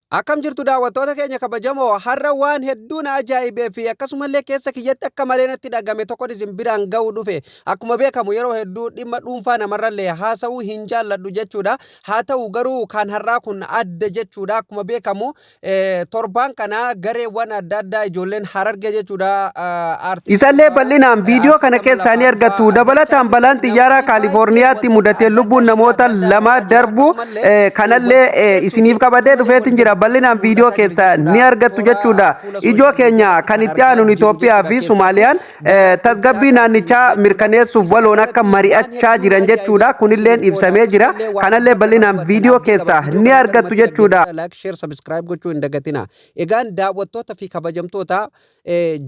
Akkam jirtu daawwattoota keenya kabajamoo? Har'a waan hedduu na ajaa'ibee fi akkasumallee keessa kiyyatti akka malee natti dhagame tokkon isin biraan ga'uu dhufe. Akkuma beekamu yeroo hedduu dhimma dhuunfaa namarrallee haasa'uu hin jaalladhu jechuudha. Haa ta'u garuu kan har'aa kun adda jechuudha. Akkuma beekamu torbaan kana gareewwan adda addaa ijoolleen Harargee jechuudha. Isallee bal'inaan viidiyoo kana keessaa ni argattu. Dabalataan balaan xiyyaaraa Kaalifoorniyaatti mudatee lubbuun namoota lama darbu kanallee isiniif qabadee dhufeetiin jira. Bal'inaan viidiyoo keessaa ni argattu jechuudha. Ijoo keenya kan itti aanuun Itoophiyaa fi Sumaaliyaan tasgabbii naannichaa mirkaneessuuf waloon akka mari'achaa jiran jechuudha. Kunilleen ibsamee jira. Kanallee bal'inaan viidiyoo keessaa ni argattu jechuudha. Like, share, subscribe gochuu hin dagatina. Egaan daawwattoota fi kabajamtoota,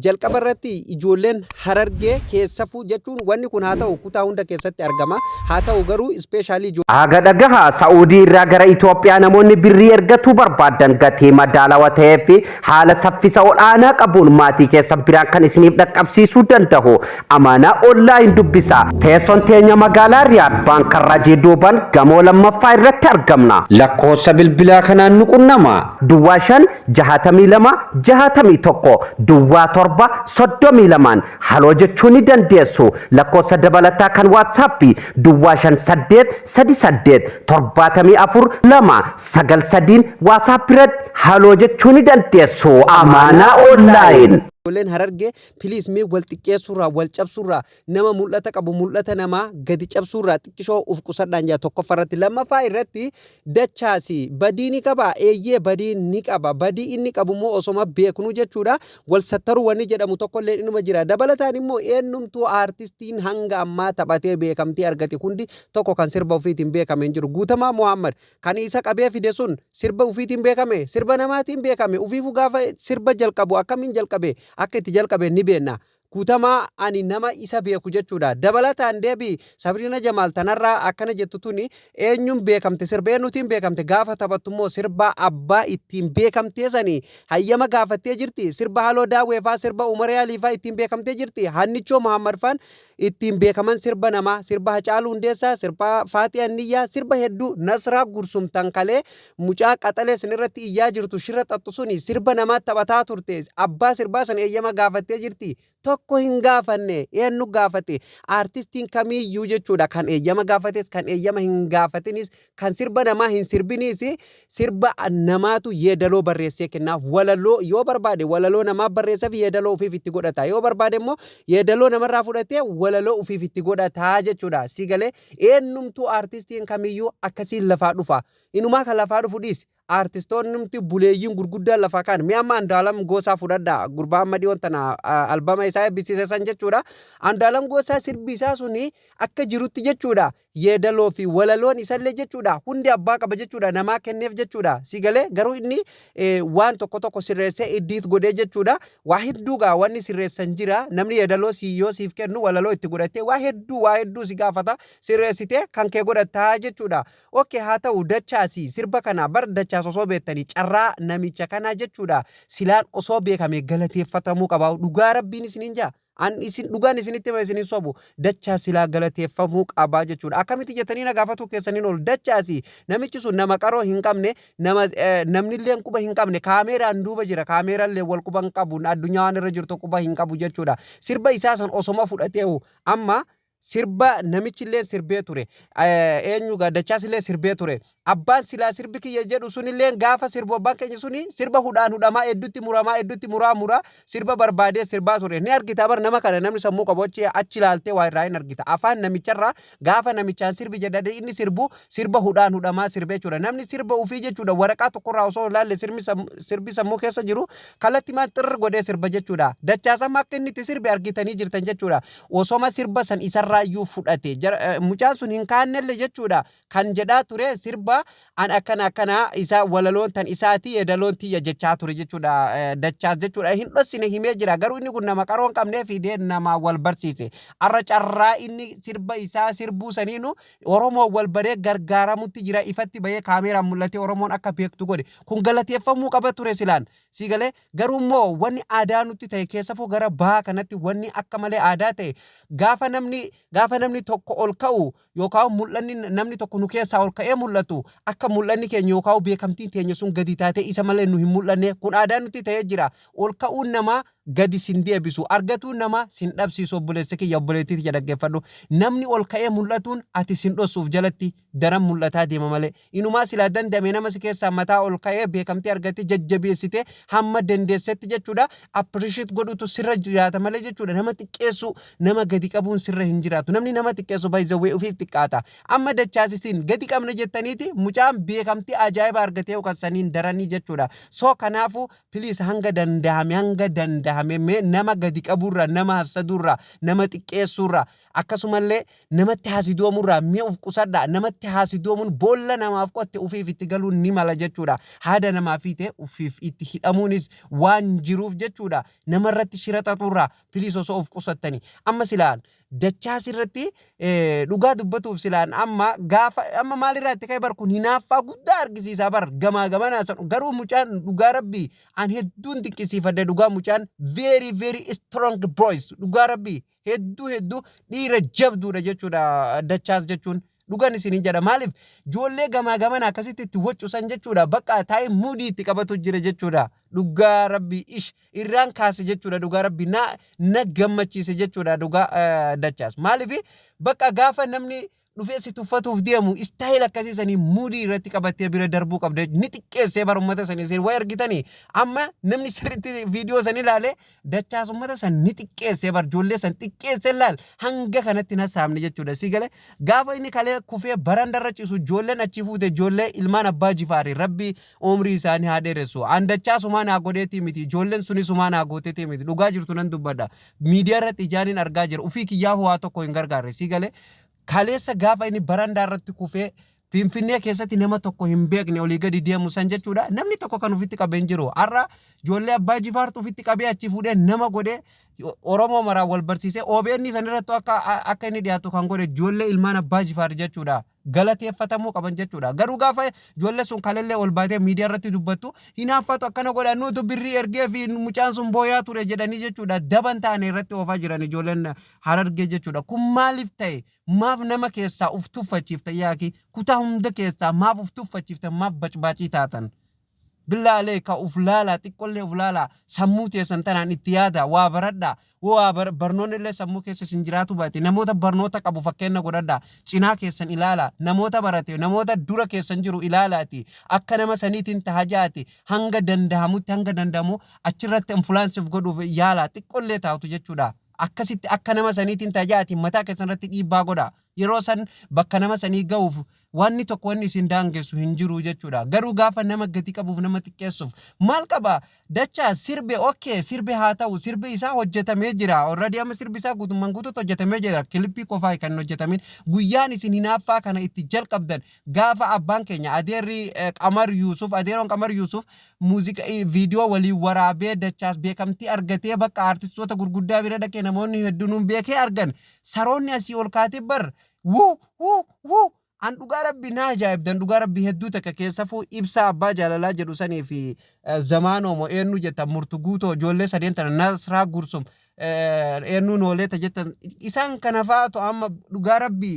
jalqaba irratti ijoolleen Harargee keessafuu jechuun wanni kun haa ta'u kutaa hunda keessatti argama. Haa ta'u garuu especially Aga dhagaha, Sa'uudii irraa gara Itoophiyaa namoonni birrii ergatuu barbaadan gatii madaalawaa ta'ee fi haala saffisa ol'aanaa qabuun maatii keessan biraan kan isiniif dhaqqabsiisuu danda'u Amaanaa Online dubbisa. Teessoon teenya magaalaa Riyaad, Baankarrajii duuban gamoo lammaffaa irratti argamna. Lakkoofsa bilbilaa kanaan nu qunnama. 05 62 61 07 32n haloo jechuu ni dandeessu. Lakkoofsa dabalataa kan WhatsAppii 058 38 74 2 9 3n WhatsApp irratti haloo jechuu ni dandeessu. Amaanaa Online. Ijoolleen Harargee, please, mee wal xiqqeessuurraa, wal cabsuurraa, nama mul'ata qabu mul'ata namaa gadi cabsuurraa xiqqishoo uf qusadhaan jira tokkoffaa irratti. Lammaffaa irratti Dachaasi badii ni qaba? Eeyyee, badii ni qaba. Badii inni qabu immoo osoma beeknu jechuudha wal sattaruu wanni jedhamu tokkollee inuma jira. Dabalataan immoo eenyumtuu aartistiin hanga ammaa taphatee beekamtii argate hundi tokko kan sirba ofiitiin beekame hin jiru. Guutamaa Muhammad kan isa qabee fide sun sirba ofiitiin beekame? Sirba namaatiin beekame. Ofiifuu gaafa sirba jalqabu akkamiin jalqabe? Akka itti jalqabe ni beekna. Guutamaa ani nama isa beeku jechuudha. Dabalataan deebii Sabriina Jamaal tanarraa akkana jettu tuni eenyuun beekamte? Sirba eenyuutiin beekamte? Gaafa taphattu immoo sirba abbaa ittiin beekamtee sanii hayyama gaafattee jirti? Sirba Haloo Daawwee faa, sirba Umaree Alii faa ittiin beekamtee jirti? Hannichoo Muhammad faan ittiin beekaman sirba namaa, sirba Hacaaluu Hundeessaa, sirba Faaxii Anniyyaa, sirba hedduu, Nasraa Gursum tankalee mucaa qaxalee sinirratti iyyaa jirtu shira xaxxu suni sirba namaa taphataa turte. Abbaa sirbaa sana eeyyama gaafattee jirti? Tokko hin gaafanne. Eenyu gaafate? Aartistiin kamiiyyuu jechuudha, kan eeyyama gaafates, kan eeyyama hin gaafatinis, kan sirba namaa hin sirbiniis, sirba namaatu yeedaloo barreessee kennaaf. Walaloo yoo barbaade walaloo namaa barreessaa fi yeedaloo ofiif itti godhata. Yoo barbaade immoo yeedaloo namarraa fudhatee walaloo ofiif itti godhata jechuudha. Si galee? Eenyumtuu aartistiin kamiyyuu akkasiin lafaa dhufa. Inumaa kan lafaa dhufu dhiisi, aartistoonni buleeyyiin gurguddaan lafaa kaan. Mi'a amma Andu'aalam Goosaa fudhadhaa. Gurbaa amma dhiyoon tana albama isaa eebbisiise san jechuudha. Andu'aalam Goosaa sirbi isaa suni akka jirutti jechuudha. Yeedaloo fi walaloon isallee jechuudha. Hundi abbaa qaba jechuudha. Namaa kenneef jechuudha. Si galee? Garuu inni waan tokko tokko sirreessee edit godhee jechuudha. Waa hedduu gaa wanni sirreessan jira. Namni yeedaloo si yoo siif kennu walaloo itti godhatee waa hedduu waa hedduu si gaafata. Sirreessitee kan kee godhattaa jechuudha. Okay, haa ta'u, Dachaasi sirba kana bar Dachaas osoo beektanii carraa namicha kanaa jechuudha. Silaan osoo beekame galateeffatamuu qaba. Dhugaa rabbiin isiniin jaa. An isin dhugaan isinitti hima, isinin sobu. Dachaas silaa galateeffamuu qaba jechuudha. Akkamitti jettanii na gaafatuu keessaniin ol Dachaasi namichi sun nama qaroo hin qabne, nama namnillee quba hin qabne, kaameeraan duuba jira. Kaameeraallee wal quba hin qabu. Addunyaa waan irra jirtu quba hin qabu jechuudha. Sirba isaa san osoma fudhateehu amma sirba namichillee sirbee ture. Eenyu gaa Dachaasillee sirbee ture. Abbaan silaa sirbi kiyya jedhu sunillee gaafa sirbu abbaan keenya suni sirba hudhaan hudhamaa hedduutti muramaa hedduutti muraa muraa sirba barbaadee sirbaa ture. Ni argita bar nama kana, namni sammuu qabu achi achi ilaaltee waa irraa hin argita. Afaan namicharraa gaafa namichaan sirbi jedhanii inni sirbu sirba hudhaan hudhamaa sirbee jechuudha. Namni sirba ofii jechuudha waraqaa tokkorraa osoo ilaalle sirbi sammuu keessa jiru kallattii maan xirr godhee sirba jechuudha. Dachaasama akka inni itti sirbe argitanii jirtan jechuudha. Osoma sirba san isarraayyuu fudhate mucaan sun hin kaannelle jechuudha. Kan jedhaa ture sirba an akkana akkana isa walaloon tan isaati, yeedaloon tiyya jechaa ture jechuudha. Dachaas jechuudha hin dhossine, himee jira. Garuu inni kun nama qaroo hin qabnee fidee nama wal barsiise. Arra carraa inni sirba isaa sirbuu saniinu Oromoon wal baree gargaaramutti jira. Ifatti bahee kaameeraan mul'atee Oromoon akka beektu godhe. Kun galateeffamuu qaba ture silaan. Sii galee? Garuu immoo wanni aadaa nutti ta'e, keessafuu gara bahaa kanatti wanni akka malee aadaa ta'e, gaafa namni Gaafa namni tokko ol ka'u yookaan mul'anni namni tokko nu keessaa ol ka'ee mul'atu, akka mul'anni keenya yookaan beekamtiin teenya sun gadi taatee isa malee nu hin mul'anne, kun aadaa nutti ta'ee jira. Ol ka'uun namaa gadi sin deebisu, argatuun namaa sin dhabsiisu. Obboleessa kiyya, obboleettii tiyya, dhaggeeffadhu. Namni ol ka'ee mul'atuun ati sin dhossuuf jalatti daran mul'ataa deema malee, inumaa silaa danda'ame nama si keessaa mataa ol ka'ee beekamtii argate jajjabeessite hamma dandeessetti jechuudha, appreciate godhutu sirra jiraata malee jechuudha. Nama xiqqeessu, nama gadi qabuun sirra hin jiraatu. Namni nama xiqqeessu, by the way, ufiif xiqqaata. Amma dachaasisiin gadi qabna jettaniiti mucaan beekamtii ajaa'iba argatee yookaan saniin daranii jechuudha. So kanaafuu please, hanga danda'ame, hanga danda'ame mee nama gadi qaburra, nama hassaduurra, nama xiqqeessuurra, akkasumallee namatti haasidoomurraa mee uf qusadha. Namatti haasidoomuun boolla namaaf qotte ufiif itti galuun ni mala jechuudha. Haada namaa fiite ufiif itti hidhamuunis waan jiruuf jechuudha. Namarratti shira xaxuurraa please osoo of qusattani. Amma silaan dachaas irratti dhugaa dubbatuuf silaan amma gaafa amma maalirraa itti ka'e bar, kun hinaaffaa guddaa argisiisaa bar gamaa gamanaa san. Garuu mucaan, dhugaa Rabbii, an hedduun dinqisiifadhe. Dhugaa mucaan very very strong boys. Dhugaa Rabbii, hedduu hedduu dhiira jabduudha jechuudha dachaas jechuun. Dhugaan isiniin jedha. Maaliif ijoollee gamaa gamana akkasitti itti waccusan jechuudha? Bakka taa'ee muudii itti qabatu jira jechuudha. Dhugaa Rabbii, ish irraan kaase jechuudha. Dhugaa Rabbii, na gammachiise jechuudha. Dhugaa dachaas maaliif bakka gaafa namni dhufee si tuffatuuf deemu style akkasii sanii muudii irratti qabattee bira darbuu qabda. Ni xiqqeessee bara uummata sanii. Isin way argitanii, amma namni sirriitti viidiyoo san ilaale dachaas uummata san ni xiqqeessee bar, ijoollee san xiqqeessee laal hanga kanatti na saamne jechuudha. Si galee gaafa inni kalee kufee barandarra ciisu ijoolleen achi fuute, ijoollee ilmaan abbaa jifaari, Rabbi umrii isaanii haa dheeressu. An dachaasumaa naa godheetii miti, ijoolleen sunis sumaa naa gooteetii miti. Dhugaa jirtu nan dubbadha. Miidiyaa irratti ijaaniin argaa jira. Ufii kiyyaa waa tokko hin gargaarre. Si galee kaleessa gaafa inni barandaa irratti kufee Finfinnee keessatti nama tokko hin beekne olii gadi deemu san jechuudha. Namni tokko kan ofitti qabee hin jiru. Har'a ijoollee abbaa jifaartu ofitti qabee achi fuudhee nama godhee Oromoo maraan wal barsiisee OBN san irratti akka inni dhiyaatu kan godhe ijoollee ilmaan abbaa jifaar jechuudha. Galateeffatamuu qaban jechuudha. Garuu gaafa ijoollee sun kalellee ol baatee miidiyaa irratti dubbattu, hinaaffatu akkana godha, nuutu birrii ergee fi mucaan sun booyaa ture jedhanii jechuudha. Daban taane irratti oofaa jiran ijoolleen Harargee jechuudha. Kun maaliif ta'e? Maaf nama keessaa uf tuffachiifta yaaki? Kutaa hunda keessaa maaf uf tuffachiiftan? Maaf bacbaacii taatan? Billaalee ka uf laalaa, xiqqollee uf laalaa. Sammuu teessan tanaan itti yaada, waa baradhaa. Waa barnoonni illee sammuu keessa isin jiraatu baate, namoota barnoota qabu fakkeenya godhadhaa. Cinaa keessan ilaalaa, namoota barate, namoota dura keessan jiru ilaalaati. Akka nama saniitiin tahajaati hanga dandahamutti, hanga dandahamu achirratti influence godhuuf yaalaa, xiqqollee taatu jechuudha. Akkasitti akka nama saniitiin tajaati mataa keessan irratti dhiibbaa godha. Yeroo san bakka nama sanii ga'uuf wanni tokko wanni isin daangessu hin jiru jechuudha. Garuu gaafa nama gadi qabuuf, nama xiqqeessuuf maal qaba? Dachaa sirbe, okay, sirbe haa ta'u, sirbi isaa hojjetamee jira. Already amma sirbi isaa guutummaan guutuutti hojjetamee jira. Kilippii qofaa kan hin hojjetamin. Guyyaan isin hinaaffaa kana itti jalqabdan gaafa abbaan keenya adeerri Qamar Yuusuf, adeeroon Qamar Yuusuf muuziqaa viidiyoo waliin waraabee dachaas beekamtii argatee bakka aartistoota gurguddaa bira dhaqee namoonni hedduun beekee argan, saroonni asii ol kaatee bar wuu wuu wuu. An dhugaa Rabbi na ajaa'ibdan. Dhugaa Rabbi, hedduu takka keessafuu ibsaa abbaa jaalalaa jedhu sanii fi zamaanoo moo eenyu jettan, murtu guutoo, ijoollee sadeen tana, Nasraa Gursum, eenyuun ooleeta jettan, isaan kana fa'aatu amma dhugaa Rabbi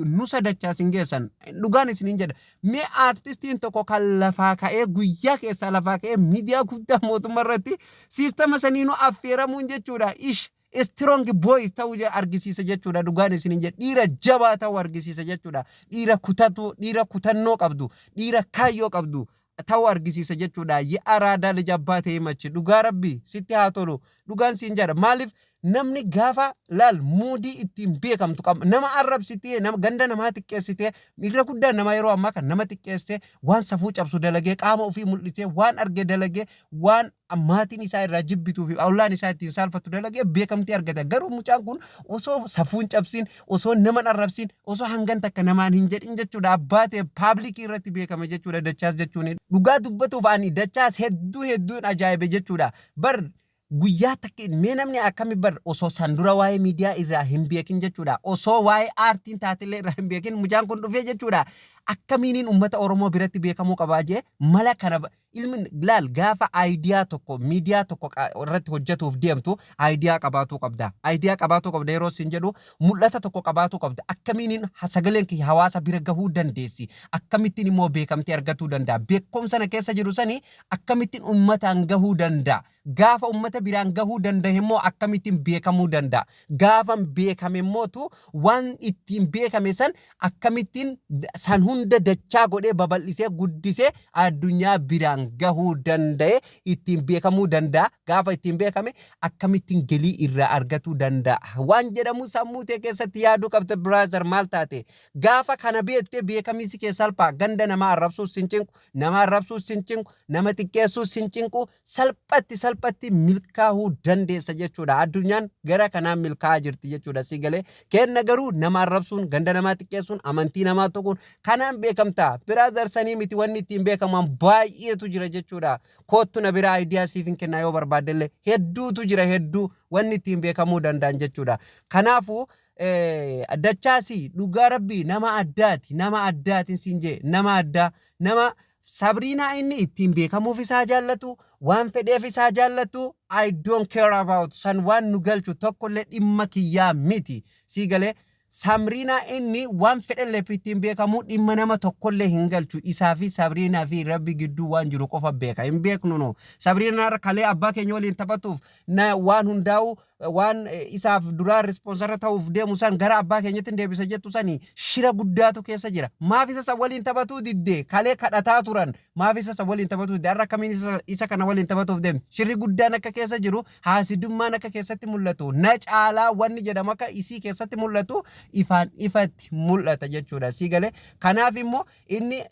nusa dachaas hin geessan. Dhugaan isiniin jedha. Mee aartistiin tokko kan lafaa ka'ee, guyyaa keessaa lafaa ka'ee miidiyaa guddaa mootummaa irratti siistama saniinuu affeeramuun jechuudha, ish, strong boys ta'uu argisiisa jechuudha. Dhugaan isiniin jedha, dhiira jabaa ta'uu argisiisa jechuudha. Dhiira kutatu, dhiira kutannoo qabdu, dhiira kaayyoo qabdu ta'uu argisiisa jechuudha. የአራዳ ልጅ abbaa ta'e machi. Dhugaa Rabbi, sitti haa tolu. Dhugaan siin jedha. Maaliif namni gaafa laal muudii ittiin beekamtu qaba. Nama arrabsitee, nama ganda namaa xiqqeessitee, irra guddaan namaa yeroo ammaa kan nama xiqqeessee waan safuu cabsu dalagee, qaama ofii mul'isee, waan arge dalagee, waan maatiin isaa irraa jibbituu fi ollaan isaa ittiin saalfatu dalagee beekamtii argata. Garuu mucaan kun osoo safuun cabsiin, osoo nama arrabsiin, osoo hangan takka namaan hin jedhin jechuudha, abbaa ta'e public irratti beekame jechuudha dachaas jechuun. Dhugaa dubbatuuf ani dachaas hedduu hedduun ajaa'ibe jechuudha. Bar guyyaa takka mee namni akkami bar osoo san dura waa'ee miidiyaa irraa hin beekin jechuudha. Osoo waa'ee aartiin taatellee irraa hin beekin mucaan kun dhufee jechuudha. Akkamiiniin uummata Oromoo biratti beekamuu qabaa jee mala kana ilmi laal. Gaafa idea tokko miidiyaa tokko irratti hojjetuuf deemtu, idea qabaatuu qabda. Idea qabaatuu qabda yeroo isin jedhu, mul'ata tokko qabaatuu qabda. Akkamiiniin sagaleen kiyya hawaasa bira gahuu dandeessi? Akkamittiin immoo beekamtii argatuu danda'a? Beekumsa na keessa jiru sani akkamittiin uummataan gahuu danda'a? Gaafa uummata biraan gahuu danda'e immoo akkamittiin beekamuu danda'a? Gaafa beekame immootu waan ittiin beekame san akkamittiin san hunda dachaa godhee, babal'isee, guddisee addunyaa biraan gahuu danda'e, ittiin beekamuu danda'a? Gaafa ittiin beekame akkamittiin galii irraa argatuu danda'a? Waan jedhamu sammuu tee keessatti yaaduu qabda, brother. Maal taate? Gaafa kana beektee beekamiinsi kee salphaa. Ganda namaa arrabsuus sin cinqu, nama arrabsuus sin cinqu, nama xiqqeessuus sin cinqu. Salphatti salphatti milkaa'uu dandeessa jechuudha. Addunyaan gara kanaan milkaa'aa jirti jechuudha. Si galee? Kenna garuu nama arrabsuun, ganda namaa xiqqeessuun, amantii namaa tuquun kanaan beekamta. Brother, sanii miti. Wanni ittiin beekaman baay'eetu jira jechuudha. Koottu na biraa, idea siif hin kennaa yoo barbaaddellee. Hedduutu jira, hedduu wanni ittiin beekamuu danda'an jechuudha. Kanaafuu Dachaasii dhugaa rabbii nama addaati, nama addaatiin siin jee, nama addaa. Nama Sabriinaa inni ittiin beekamuuf isaa jaallatu, waan fedheef isaa jaallatu, I don't care about san. Waan nu galchu tokkollee dhimma kiyyaa miti. Sii galee? Sabriinaa inni waan fedhelleef ittiin beekamu dhimma nama tokkollee hin galchu. Isaa fi Sabriinaa fi Rabbi gidduu waan jiru qofa beeka. Hin beeknu nu. Sabriinaa kalee abbaa keenya waliin taphatuuf na waan hundaa'u, waan isaaf duraa sponsor ta'uuf deemu san gara abbaa keenyatti hin deebisa jettu sani shira guddaatu keessa jira. Maaf isa san waliin taphatuu didde? Kalee kadhataa turan. Maaf isa san waliin taphatuu didde? Har'a akkamiin isa kana waliin taphatuuf deemti? Shirri guddaan akka keessa jiru, haasidummaan akka keessatti mul'atu, na caalaa wanni jedhamu akka isii keessatti mul'atu ifaan ifatti mul'ata jechuudha. Sii galee? Kanaaf immoo inni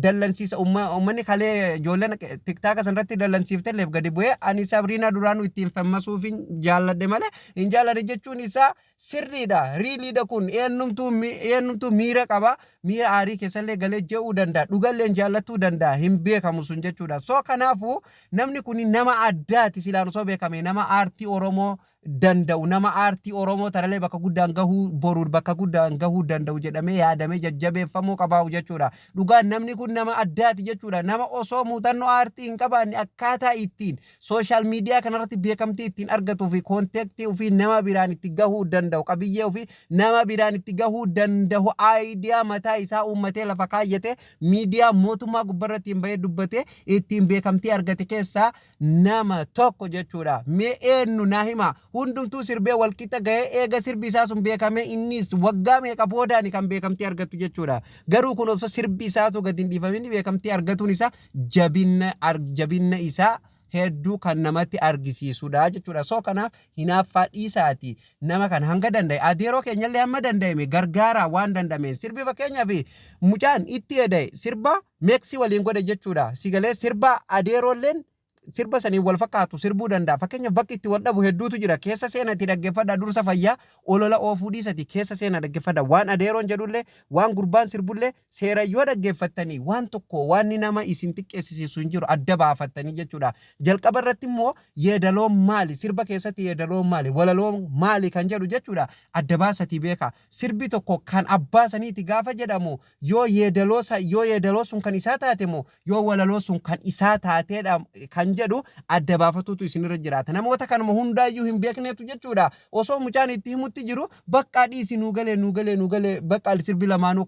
dallansiisa uummanni kalee ijoolleen TikTok sanarratti dallansiiftee gadi bu'ee ani Sabriinaa duraanuu ittiin fammasuuf hin jaalladhe malee hin jaalladhe jechuun isaa sirriidha. Real iidha kun. Eenyumtuu miira qaba. Miira aarii keessallee galee je'uu danda'a. Dhugallee jaallattuu danda'a. Hin beekamu sun jechuudha. So kanaafuu namni kun nama addaati. Silaan osoo beekame, nama aartii Oromoo danda'u, nama aartii Oromoo tanalee bakka guddaan gahuu, boru bakka guddaan gahuu danda'u jedhamee yaadamee jajjabeeffamuu qabaa'u jechuudha. Dhugaan namni kun nama addaati jechuudha. Nama osoo muuxannoo aartii hin qabaanne akkaataa ittiin social media kanarratti beekamtii ittiin argatuu fi content ofii nama biraan itti gahuu danda'u, qabiyyee ofii nama biraan itti gahuu danda'u, idea mataa isaa uummatee lafa kaayyate, miidiyaa mootummaa gubbarratti hin bahee dubbatee ittiin beekamtii argate keessaa nama tokko jechuudha. Mee eenyu naa hima? Hundumtuu sirbee walqixa gahee eega sirbi isaa sun beekamee innis waggaa meeqa boodaani kan beekamtii argatu jechuudha. Garuu kun osoo sirbi isaatu gadi hin dhiifamin beekamtii argatuun isaa jabinna isaa hedduu kan namatti argisiisudha jechuudha. So kanaaf hinaaffaa dhiisaati. Nama kana hanga danda'e, adeeroo keenyallee hamma danda'ame gargaaraa waan danda'ame. Sirbi fakkeenyaaf mucaan itti eda'e sirba meeksii waliin godhe jechuudha. Sigalee sirba adeeroolleen sirba saniin wal fakkaatu sirbuu danda'a. Fakkeenyaaf bakki itti wal dhabu hedduutu jira. Keessa seenatti dhaggeeffadha. Dursa fayyaa olola oofuu dhiisati keessa seena dhaggeeffadha. Waan adeeroon jedhullee, waan gurbaan sirbullee seera yoo dhaggeeffattanii, waan tokko waan nama isin xiqqeessisiisu hin jiru, adda baafattanii jechuudha. Jalqaba irratti immoo yeedaloon maali? Sirba keessatti yeedaloon maali? Walaloon maali kan jedhu jechuudha. Adda baasatii beeka. Sirbi tokko kan abbaa saniiti gaafa jedhamu, yoo yeedaloo sun kan isaa taate moo yoo walaloo sun kan isaa taateedha kan jedhu adda baafatuutu isinirra jiraata. Namoota kanuma hundaayyuu hin beekneetu jechuudha. Osoo mucaan itti himutti jiru, bakka dhiisi, nuu galee, nuu galee, nuu galee, bakka sirbi lamaanuu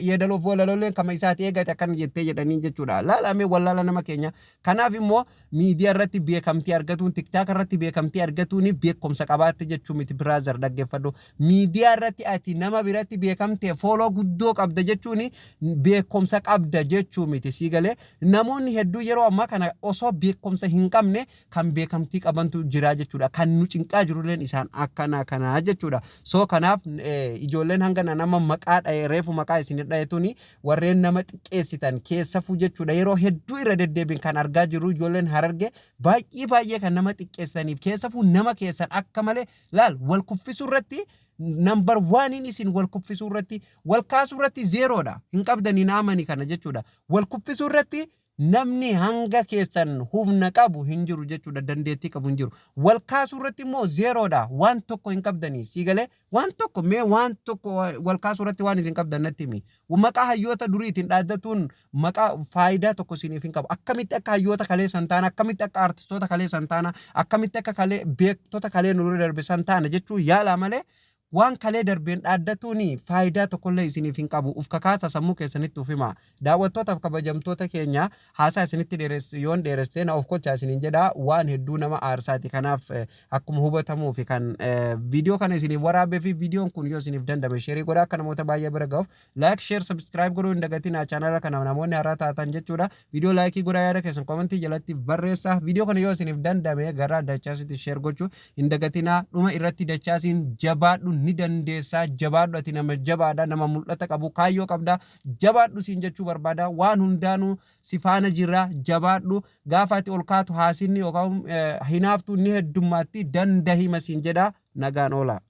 yeedaloof walalooleen kama isaati eegate akkana jettee jedhanii jechuudha. Laalamee wallaala nama keenya. Kanaaf immoo miidiyaa irratti beekamtii argatuun, TikTok irratti beekamtii argatuun beekumsa qabaatte jechuu miti, brother, dhaggeeffadhu. Miidiyaa irratti ati nama biratti beekamtee follow guddoo qabda jechuun beekumsa qabda jechuu miti. Sii galee? Namoonni hedduu yeroo ammaa kana osoo beekumsa hin qabne kan beekamtii qabantu jira jechuudha. Kan nu cinqaa jirulleen isaan akkana kanaa jechuudha. So kanaaf ijoolleen hanga nama maqaa dha'e, reefu maqaa isin dha'e tuni, warreen nama xiqqeessitan keessafuu jechuudha. Yeroo hedduu irra deddeebiin kan argaa jirru, ijoolleen Hararge baay'ee baay'ee kan nama xiqqeessaniif, keessafuu nama keessan akka malee laal wal kuffisuu irratti number one iin. Isin wal kuffisuu irratti, wal kaasuu irratti zero dha. Hin qabdanii naamanii kana jechuudha. Wal kuffisuu irratti Namni hanga keessan humna qabu hin jiru jechuudha, dandeettii qabu hin jiru. Wal kaasuu irratti immoo zeeroodha, waan tokko hin qabdanii. Sii galee? Waan tokko, mee waan tokko wal kaasuu irratti waan isin qabdan natti himi. Maqaa hayyoota duriitiin dhaaddatuun maqaa faayidaa tokko isiniif hin qabu. Akkamitti akka hayyoota kalee san taana, akkamitti akka artistoota kalee san taana, akkamitti akka kalee beektota kalee nu dura darbe san taana jechuu yaalaa malee, waan kalee darbeen dhaaddatuun faayidaa tokkollee isiniif hin qabu. Uf kakaasa, sammuu keessanitti uf hima. Daawwattootaaf kabajamtoota keenya, haasaa isinitti dheeresse yoon dheeressee na of kolchaa isiniin jedha. Waan hedduu nama aarsaati. Kanaaf akkuma hubatamuu fi kan viidiyoo kana isiniif waraabee fi viidiyoon kun yoo isiniif dandame share godhaa, akka namoota baay'ee bira ga'uuf like, share, subscribe godhuu hin dagatinaa chaanala kana namoonni haaraa taatan jechuudha. Viidiyoo like godhaa, yaada keessan comment jalatti barreessaa. Viidiyoo kana yoo isiniif dandame gara Dachaasitti share gochuu hin dagatinaa. Dhuma irratti Dachaasiin jabaadhu, ni dandeessaa, jabaadhu, ati nama jabaadha, nama mul'ata qabu, kaayyoo qabda, jabaadhu siin jechuu barbaada. Waan hundaanuu si faana jirra, jabaadhu. Gaafa ati ol kaatu haasinni yookaan hinaaftuu ni heddummaatti, dandahima siin jedha. Nagaan oola.